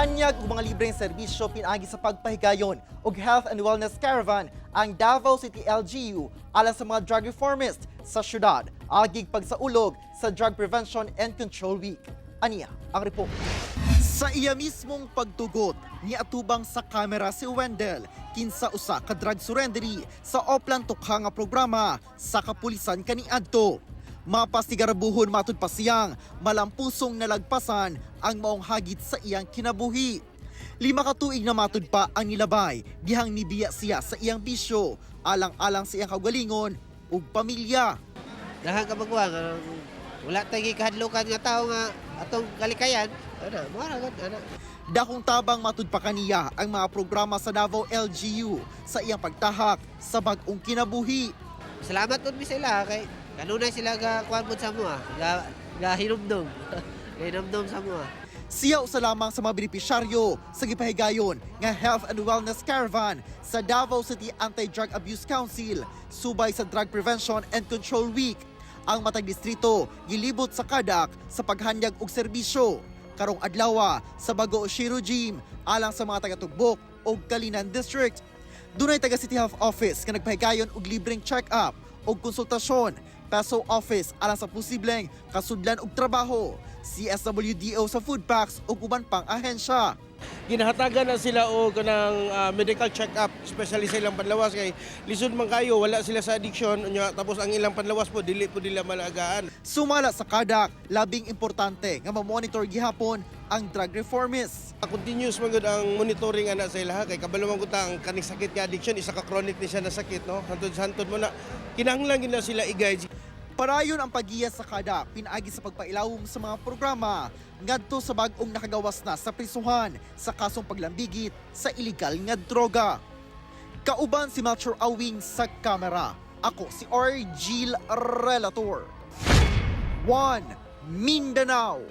Nihanyag og mga libreng serbisyo pinaagi sa pagpahigayon og Health and Wellness Caravan ang Davao City LGU alang sa mga drug reformist sa syudad agig pagsaulog sa Drug Prevention and Control Week. Aniya ang report. Sa iya mismong pagtugot, niatubang sa kamera si Wendell kinsa usa ka drug surrendery sa Oplan Tukha nga programa sa kapulisan kaniadto. Mapasigarabuhon matud pa siyang malampusong nalagpasan ang maong hagit sa iyang kinabuhi. 5 ka tuig na matud pa ang nilabay dihang nibiya siya sa iyang bisyo alang-alang sa iyang kaugalingon ug pamilya. Daghan ka magwa nga wala tay gikahadlukan nga tawo nga atong kalikayan ana, mo ra gud ana. Dakong tabang matud pa kaniya ang mga programa sa Davao LGU sa iyang pagtahak sa bag-ong kinabuhi. Salamat pud mi sa ila kay kanunay sila ga kuan pud sa amoa, ga ga hinumdum. Ga hinumdum sa amoa. Siya usa lamang sa mga benepisyaryo sa gipahigayon nga Health and Wellness Caravan sa Davao City Anti-Drug Abuse Council subay sa Drug Prevention and Control Week. Ang matag distrito gilibot sa CADAC sa paghanyag og serbisyo. Karong adlaw sa Bago Oshiro Gym alang sa mga taga-Tugbok ug Calinan District. Dunay taga City Health Office nga nagpahigayon og libreng check-up ug konsultasyon, PESO Office alang sa posibleng kasudlan og trabaho, CSWDO sa food packs ug uban pang ahensya. Ginahatagan na sila og kanang medical check-up, especially sa ilang panlawas kay lisod man kayo, wala sila sa addiction unya, tapos ang ilang panlawas po dili po nila malagaan. Sumala sa CADAC, labing importante nga ma-monitor gihapon ang drug reformists. Continuous man gud ang monitoring ana sa ilaha kay kabalo man gud ta ang kaning sakit nga addiction, isa ka chronic ni siya na sakit, no? Hantod sa hantod mo na kinahanglan gid na sila i-guide. Parayon ang paggiya sa CADAC pinaagi sa pagpailawom sa mga programa ngadto sa bag-ong nakagawas na sa prisuhan sa kasong paglambigit sa iligal nga droga. Kauban si Melchor Awing sa kamera. Ako si Argil Relator. 1 Mindanao.